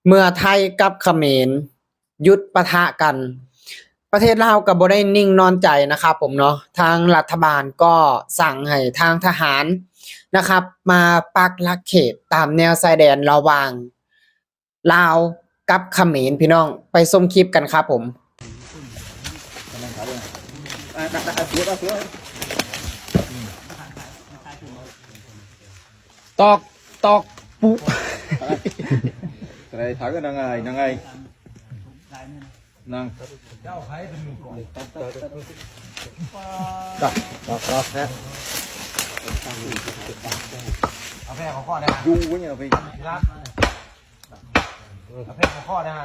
ເມື່ອໄທກັບຂະເໝນຢຸດປະທະກັນ ປະເທດລາວກໍບໍ່ໄດ້ນິ່ງນອນໃຈນະຄັບຜົມເນາະ, ທາງລັດຖະບານກໍສັ່ງໃຫ້ທາງທະຫານນະຄັບ ມາປັກຫຼັກເຂດຕາມແນວຊາຍແດນລະຫວ່າງລາວກັບຂະເໝນ. ພີ່ນ້ອງໄປຊົມຄລິບກັນຄັບຜົມ. ຕອກ ຕອກ ປຸ ໄດ້ຖາມກັນນາງໄງ ນາງໄງ ນາງ ຕອກ ຕອກ ຕອກ ເອົາແພ້ເຂົ້າຄໍໄດ້ ຢູ່ເວີຍ ເອົາແພ້ເຂົ້າຄໍໄດ້. ເ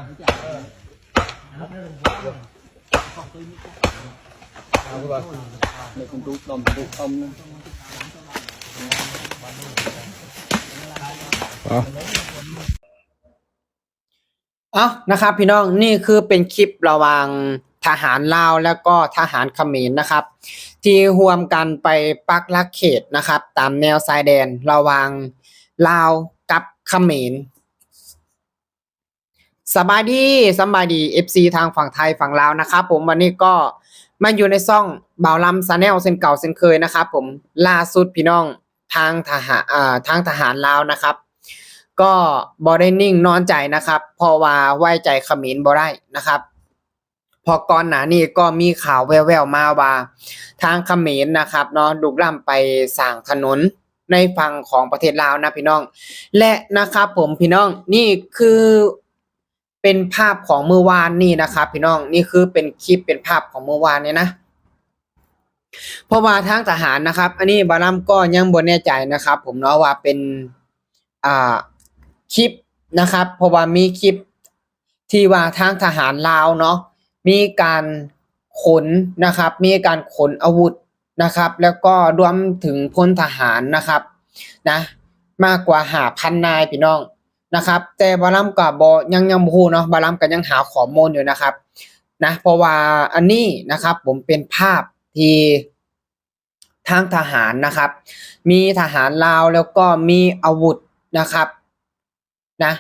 ອົ້າ ນະຄັບພີ່ນ້ອງ, ນີ້ຄືເປັນຄລິບລະຫວ່າງທະຫານລາວ ແລ້ວກໍທະຫານຂະເໝນນະຄັບ ທີ່ຮ່ວມກັນໄປປັກຫຼັກເຂດນະຄັບ ຕາມແນວຊາຍແດນລະຫວ່າງລາວກັບຂະເໝນ. ສະບາຍດີ ສະບາຍດີ ເອັຟຊີ ທາງຝັ່ງໄທຝັ່ງລາວນະຄັບຜົມ. ວັນນີ້ກໍມາຢູ່ໃນຊ່ອງບ່າວລຳ Channel ເຊັ່ນເກົ່າເຊັ່ນເຄີຍນະຄັບຜົມ. ລ່າສຸດພີ່ນ້ອງ ທາງທະຫາ ເອີ ທາງທະຫານລາວນະຄັບ ກໍບໍ່ໄດ້ນິ່ງນອນໃຈນະຄັບ ເພາະວ່າໄວ້ໃຈຂະເໝນບໍ່ໄດ້ນະຄັບ. ເພາະກ່ອນໜ້ານີ້ກໍມີຂ່າວແວ່ວໆມາວ່າ ທາງຂະເໝນນະຄັບເນາະ ລຸກລ້ຳໄປສ້າງຖະໜົນໃນຝັ່ງຂອງປະເທດລາວນະພີ່ນ້ອງ. ແລະນະຄັບຜົມ ພີ່ນ້ອງ ນີ້ຄືເປັນພາບຂອງມື້ວານນີ້ນະຄັບພີ່ນ້ອງ, ນີ້ຄືເປັນຄລິບເປັນພາບຂອງມື້ວານນີ້ນະ. ເພາະວ່າທາງທະຫານນະຄັບ ອັນນີ້ບ່າວລຳກໍຍັງບໍ່ແນ່ໃຈນະຄັບຜົມເນາະ ວ່າເປັນ ອ່າ ຄລິບນະຄັບ ເພາະວ່າມີຄລິບທີ່ວ່າທາງທະຫານລາວເນາະ ມີການຂົນນະຄັບ ມີການຂົນອາວຸດນະຄັບ ແລ້ວກໍລວມເຖິງພົນທະຫານນະຄັບນະ ມາກກວ່າຫ້າພັນນາຍພີ່ນ້ອງນະຄັບ. ແຕ່ບ່າວລຳກໍບໍ່ ຍັງ ຍັງບໍ່ຮູ້ເນາະ, ບ່າວລຳກໍຍັງຫາຂໍ້ມູນຢູ່ນະຄັບນະ. ເພາະວ່າອັນນີ້ນະຄັບ ຜົມເປັນພາບທີ່ ທາງທະຫານນະຄັບ ມີທະຫານລາວ ແລ້ວກໍມີອາວຸດນະຄັບນະ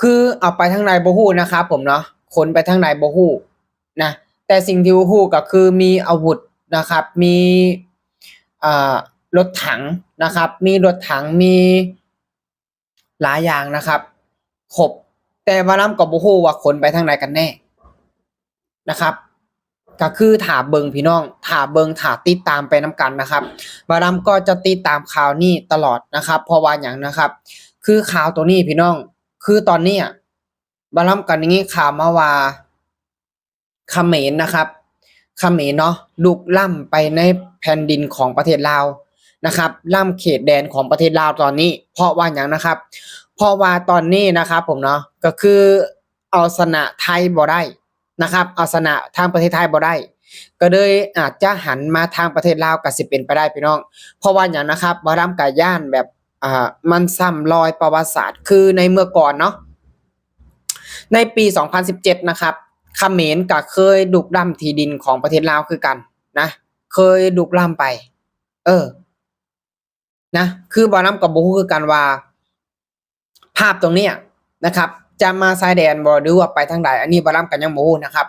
ຄືເອົາໄປທາງໃດບໍ່ຮູ້ນະຄັບຜົມເນາະ, ຂົນໄປທາງໃດບໍ່ຮູ້ນະ. ແຕ່ສິ່ງທີ່ຮູ້ກໍຄືມີອາວຸດນະຄັບ ມີ ເອີ ລົດຖັງນະຄັບ ມີລົດຖັງ ມີ ຫຼາຍຢ່າງນະຄັບ ຄົບ, ແຕ່ບ່າວລຳກໍບໍ່ຮູ້ວ່າຂົນໄປທາງໃດກັນແນ່ນະຄັບ. ກໍຄືຖ້າເບິ່ງພີ່ນ້ອງ ຖ້າເບິ່ງ ຖ້າຕິດຕາມໄປນຳກັນນະຄັບ. ບ່າວລຳກໍຈະຕິດຕາມຂ່າວນີ້ຕະຫຼອດນະຄັບ. ເພາະວ່າຫຍັງນະຄັບ ຄືຂ່າວໂຕນີ້ພີ່ນ້ອງ ຄືຕອນນີ້ບ່າວລຳກໍໄດ້ຍິນຂ່າວມາວ່າ ຂະເໝນນະຄັບ ຂະເໝນເນາະ ລຸກລ້ຳໄປໃນແຜ່ນດິນຂອງປະເທດລາວນະຄັບ, ລ້ຳເຂດແດນຂອງປະເທດລາວຕອນນີ້. ເພາະວ່າຫຍັງນະຄັບ ເພາະວ່າຕອນນີ້ນະຄັບຜົມເນາະ ກໍຄືເອົາຊະນະໄທບໍ່ໄດ້ນະຄັບ, ເອົາຊະນະທາງປະເທດໄທບໍ່ໄດ້ ກໍເລີຍອາດຈະຫັນມາທາງປະເທດລາວ ກໍຊິເປັນໄປໄດ້ພີ່ນ້ອງ. ເພາະວ່າຫຍັງນະຄັບ ບ່າວລຳກໍຢ້ານແບບ ອ່າ ມັນຊ້ຳລອຍປະຫວັດສາດ ຄືໃນເມື່ອກ່ອນເນາະ ໃນປີສອງພັນສິບເຈັດນະຄັບ ຂະເໝນກໍເຄີຍລຸກລ້ຳທີ່ດິນຂອງປະເທດລາວຄືກັນນະ, ເຄີຍລຸກລ້ຳໄປ ເອີ ນະ. ຄືບ່າວລຳກໍບໍ່ຮູ້ຄືກັນວ່າ ພາບຕົງເນີ້ຍນະຄັບ ຈະມາຊາຍແດນບໍ່ ຫຼືວ່າໄປທາງໃດ, ອັນນີ້ບ່າວລຳກໍຍັງບໍ່ຮູ້ນະຄັບ.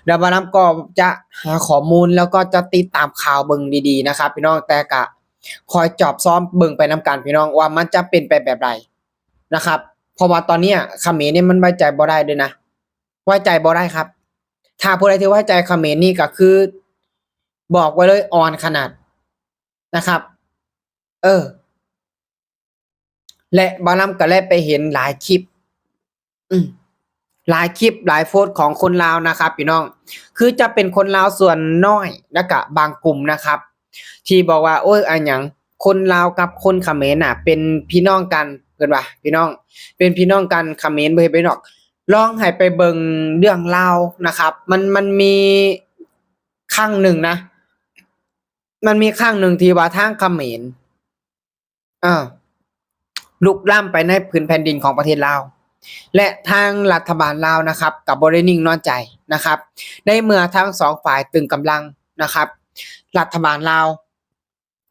ແລ້ວບ່າວລຳກໍຈະຫາຂໍ້ມູນ ແລ້ວກໍຈະຕິດຕາມຂ່າວເບິ່ງດີໆນະຄັບພີ່ນ້ອງ, ແຕ່ກະຄອຍຈອບຊອມເບິ່ງໄປນຳກັນພີ່ນ້ອງ ວ່າມັນຈະເປັນໄປແບບໃດນະຄັບ. ເພາະວ່າຕອນເນີ້ຍຂະເໝນນີ້ມັນໄວ້ໃຈບໍ່ໄດ້ເລີຍນະ, ໄວ້ໃຈບໍ່ໄດ້ຄັບ. ຖ້າຜູ້ໃດທີ່ໄວ້ໃຈຂະເໝນນີ້ກໍຄືບອກໄວ້ເລີຍ ອ່ອນຂະໜາດນະຄັບ ເອີ. ແລະ ບ່າວລຳກໍໄດ້ໄປເຫັນຫຼາຍຄລິບ ອືມ ຫຼາຍຄລິບຫຼາຍໂພສຂອງຄົນລາວນະຄັບພີ່ນ້ອງ, ຄືຈະເປັນຄົນລາວສ່ວນນ້ອຍ ແລ້ວກະບາງກຸ່ມນະຄັບ ທີ່ບອກວ່າ ໂອ້ຍ ອັນຫຍັງ ຄົນລາວກັບຄົນຂະເໝນນະເປັນພີ່ນ້ອງກັນ ເພິ່ນວ່າ ພີ່ນ້ອງ ເປັນພີ່ນ້ອງກັນ ຂະເໝນບໍ່ເຮັດບໍ່ນອກ. ລອງໃຫ້ໄປເບິ່ງເລື່ອງລາວນະຄັບ ມັນ ມັນມີຄັ້ງໜຶ່ງນະ ມັນມີຄັ້ງໜຶ່ງທີ່ວ່າທາງຂະເໝນ ເອີ ລຸກລ້ຳໄປໃນພື້ນແຜ່ນດິນຂອງປະເທດລາວ ແລະ ທາງລັດຖະບານລາວນະຄັບ ກໍບໍ່ໄດ້ນິ່ງນອນໃຈນະຄັບ ໃນເມື່ອທັງສອງຝ່າຍຕຶງກຳລັງນະຄັບ. ລັດຖະບານລາວ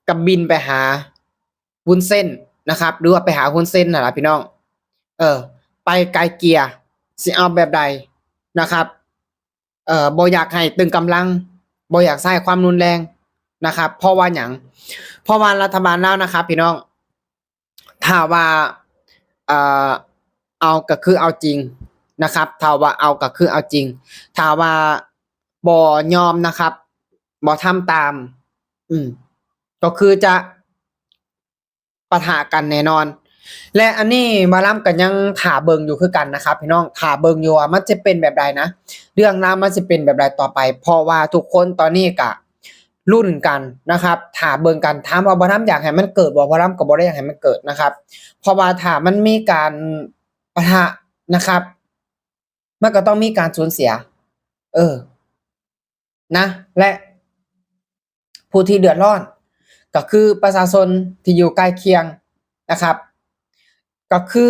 ກໍບິນໄປຫາວຸ້ນເສັ້ນນະຄັບ ຫຼືວ່າໄປຫາຮຸນເຊັນຫັ້ນລະພີ່ນ້ອງ ເອີ ໄປໄກ່ເກ່ຍ ຊິເອົາແບບໃດນະຄັບ. ເອີ ບໍ່ຢາກໃຫ້ຕຶງກຳລັງ ບໍ່ຢາກໃຊ້ຄວາມຮຸນແຮງນະຄັບ. ເພາະວ່າຫຍັງ? ເພາະວ່າລັດຖະບານລາວນະຄັບພີ່ນ້ອງ ຖ້າວ່າ ເອີ ເອົາກໍຄືເອົາຈິງນະຄັບ ຖ້າວ່າເອົາກໍຄືເອົາຈິງ ຖ້າວ່າບໍ່ຍອມນະຄັບ ບໍ່ທຳຕາມ ອືມ ກໍຄືຈະ ປະທະກັນແນ່ນອນ ແລະ ອັນນີ້ບ່າວລຳກໍຍັງຖ້າເບິ່ງຢູ່ຄືກັນນະຄັບພີ່ນ້ອງ ຖ້າເບິ່ງຢູ່ວ່າມັນຈະເປັນແບບໃດນະ ເລື່ອງລາວມັນຊິເປັນແບບໃດຕໍ່ໄປ ເພາະວ່າທຸກຄົນຕອນນີ້ກະລຸ້ນກັນນະຄັບ ຖ້າເບິ່ງກັນ. ຖາມວ່າບ່າວລຳຢາກໃຫ້ມັນເກີດບໍ່? ບ່າວລຳກໍບໍ່ໄດ້ຢາກໃຫ້ມັນເກີດນະຄັບ ເພາະວ່າຖ້າມັນມີການປະທະນະຄັບ ມັນກໍຕ້ອງມີການສູນເສຍ ເອີ ນະ ແລະ ຜູ້ທີ່ເດືອດຮ້ອນກໍຄືປະຊາຊົນທີ່ຢູ່ໃກ້ຄຽງນະຄັບ ກໍຄື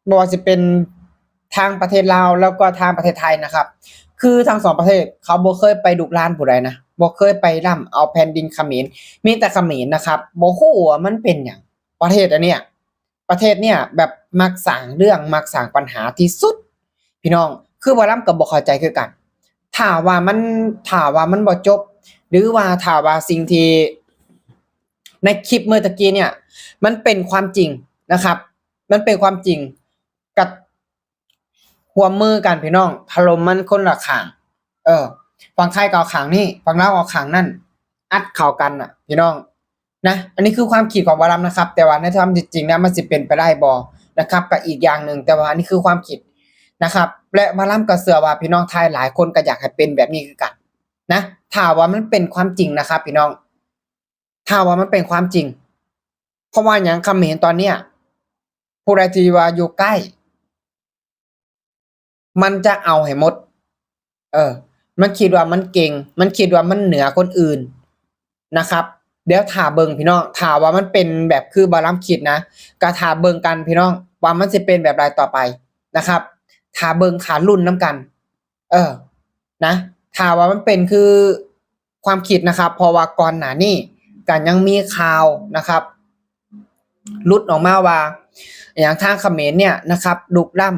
ບໍ່ວ່າຊິເປັນທາງປະເທດລາວ ແລ້ວກໍທາງປະເທດໄທນະຄັບ ຄືທັງສອງປະເທດເຂົາບໍ່ເຄີຍໄປລຸກລານຜູ້ໃດນະ ບໍ່ເຄີຍໄປລ້ຳເອົາແຜ່ນດິນຂະເໝນ ມີແຕ່ຂະເໝນນະຄັບ ບໍ່ຮູ້ວ່າມັນເປັນຫຍັງ ປະເທດອັນເນີ້ຍ ປະເທດເນີ້ຍແບບມັກສ້າງເລື່ອງ ມັກສ້າງບັນຫາທີ່ສຸດ ພີ່ນ້ອງ ຄືບ່າວລຳກໍບໍ່ເຂົ້າໃຈຄືກັນ ຖ້າວ່າມັນ ຖ້າວ່າມັນບໍ່ຈົບ ຫຼືວ່າຖ້າວ່າສິ່ງທີ່ໃນຄລິບເມື່ອຕະກີ້ເນີ້ຍ ມັນເປັນຄວາມຈິງນະຄັບ ມັນເປັນຄວາມຈິງ ກໍຮ່ວມມືກັນພີ່ນ້ອງ ຖະຫຼົ່ມມັນຄົນລະຂ້າງ ເອີ ຝັ່ງໄທກໍເອົາຂ້າງນີ້ ຝັ່ງລາວເອົາຂ້າງນັ້ນ ອັດເຂົ້າກັນນະພີ່ນ້ອງ ນະ ອັນນີ້ຄືຄວາມຄິດຂອງບ່າວລຳນະຄັບ ແຕ່ວ່າໃນຄວາມເປັນຈິງແລ້ວມັນຊິເປັນໄປໄດ້ບໍ່ນະຄັບ ກໍອີກຢ່າງໜຶ່ງ ແຕ່ວ່າອັນນີ້ຄືຄວາມຄິດນະຄັບ ແລະ ບ່າວລຳກໍເຊື່ອວ່າພີ່ນ້ອງໄທຫຼາຍຄົນກໍຢາກໃຫ້ເປັນແບບນີ້ຄືກັນນະ ຖ້າວ່າມັນເປັນຄວາມຈິງນະຄັບພີ່ນ້ອງ ຖ້າວ່າມັນເປັນຄວາມຈິງ ເພາະວ່າຫຍັງ ຂະເໝນຕອນເນີ້ຍ ຜູ້ໃດທີ່ວ່າຢູ່ໃກ້ ມັນຈະເອົາໃຫ້ໝົດ ເອີ ມັນຄິດວ່າມັນເກັ່ງ ມັນຄິດວ່າມັນເໜືອຄົນອື່ນນະຄັບ ດຽວຖ້າເບິ່ງພີ່ນ້ອງ ຖ້າວ່າມັນເປັນແບບຄືບ່າວລຳຄິດນະ ກໍຖ້າເບິ່ງກັນພີ່ນ້ອງ ວ່າມັນຊິເປັນແບບໃດຕໍ່ໄປນະຄັບ ຖ້າເບິ່ງ ຖ້າລຸ້ນນຳກັນ ເອີ ນະ ຖ້າວ່າມັນເປັນຄືຄວາມຄິດນະຄັບ ເພາະວ່າກ່ອນໜ້ານີ້ກໍຍັງມີຂ່າວນະຄັບ ຫຼຸດອອກມາວ່າ ຫຍັງ ທາງຂະເໝນເນີ້ຍນະຄັບ ລຸກລ້ຳ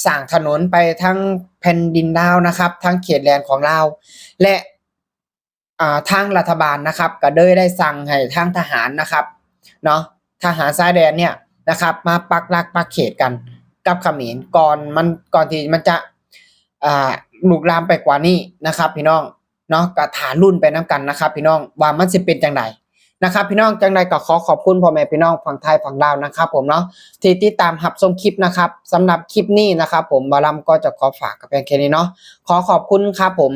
ສ້າງຖະໜົນໄປທາງແຜ່ນດິນລາວນະຄັບ ທາງເຂດແດນຂອງລາວ ແລະ ອ່າ ທາງລັດຖະບານນະຄັບ ກໍເລີຍໄດ້ສັ່ງໃຫ້ທາງທະຫານນະຄັບເນາະ ທະຫານຊາຍແດນເນີ້ຍນະຄັບ ມາປັກຫຼັກປັກເຂດກັນກັບຂະເໝນ ກ່ອນມັນ ກ່ອນທີ່ມັນຈະ ອ່າ ລຸກລາມໄປກວ່ານີ້ນະຄັບພີ່ນ້ອງເນາະ ກໍຖ້າລຸ້ນໄປນຳກັນນະຄັບພີ່ນ້ອງ ວ່າມັນຊິເປັນຈັ່ງໃດນະຄັບພີ່ນ້ອງ. ຈັ່ງໃດກໍຂໍຂອບຄຸນພໍ່ແມ່ພີ່ນ້ອງຝັ່ງໄທຝັ່ງລາວນະຄັບຜົມເນາະ ທີ່ຕິດຕາມຮັບຊົມຄລິບນະຄັບ. ສຳລັບຄລິບນີ້ນະຄັບຜົມ ບ່າວລຳກໍຈະຂໍຝາກກັນພຽງແຄ່ນີ້ເນາະ ຂໍຂອບຄຸນຄັບຜົມ.